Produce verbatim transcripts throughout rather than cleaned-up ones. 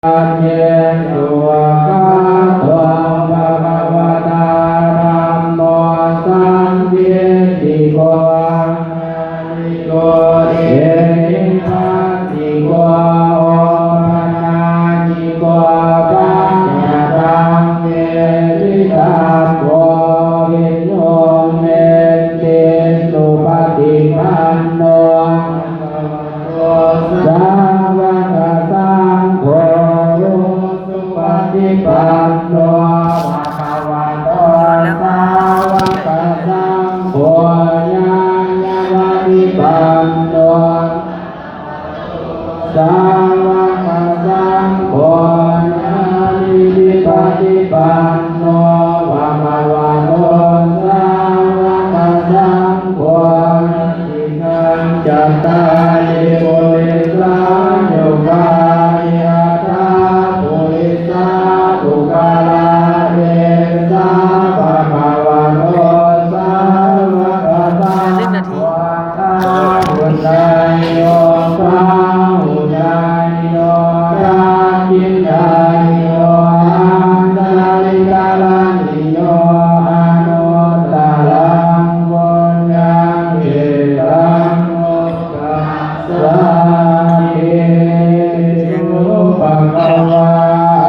Yesu, svākkhāto bhagavatā dhammo, sandiṭṭhiko ehipassiko opanayiko paccattaṃ veditabbo viññūhīti. Supaṭipanno sāvakasaṅgho, ujupaṭipanno bhagavato sāvakasaṅgho, ñāyapaṭipanno sāvakasaṅgho, sāmīcipaṭipanno bhagavato sāvakasaṅgho, yadidaṃ cattāri purisayugāni aṭṭha purisapuggalā, esa bhagavato sāvakasaṅgho, āhuneyyo pāhuneyyo dakkhiṇeyyo añjalikaraṇīyo, anuttaraṃ puññakkhettaṃ lokassāti. Iti bhagavā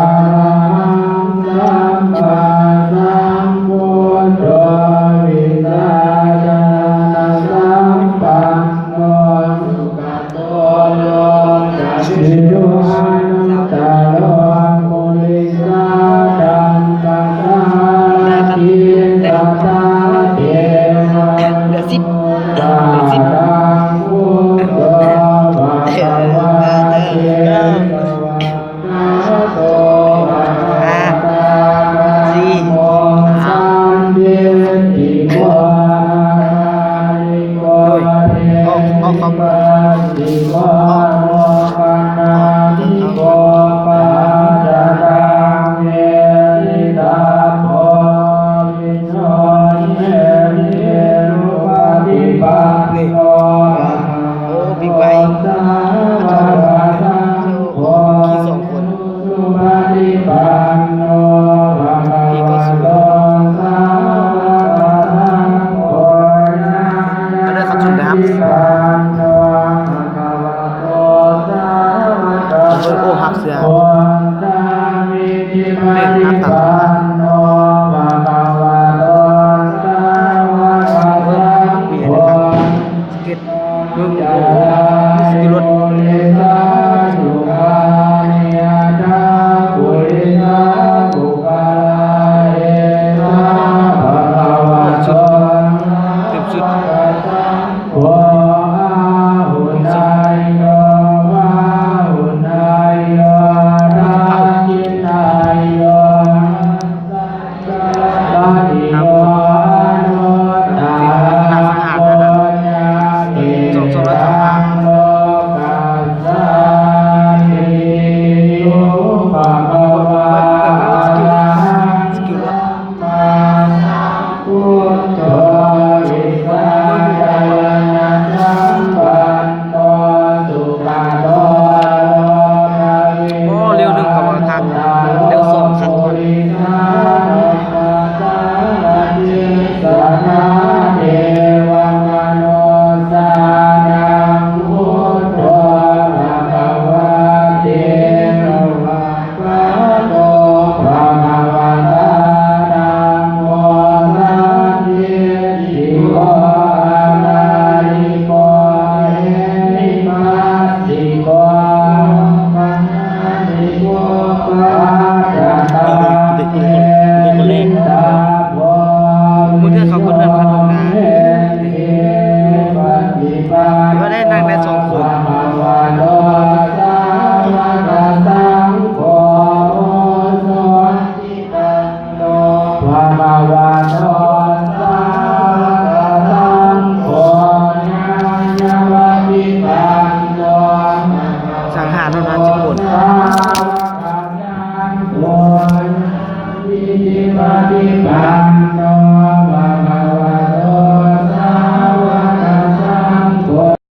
arahaṃ sammāsambuddho vijjācaraṇasampanno sugato lokavidū anuttaro purisadammasārathi satthā devamanussānaṃ buddho bhagavāti. นี่ โอ้ บิ๊กไบค์ ขี่สองคน พี่ก็สูง มาด้วยครับ สูงนะครับ โอ้ หักเสือ นี่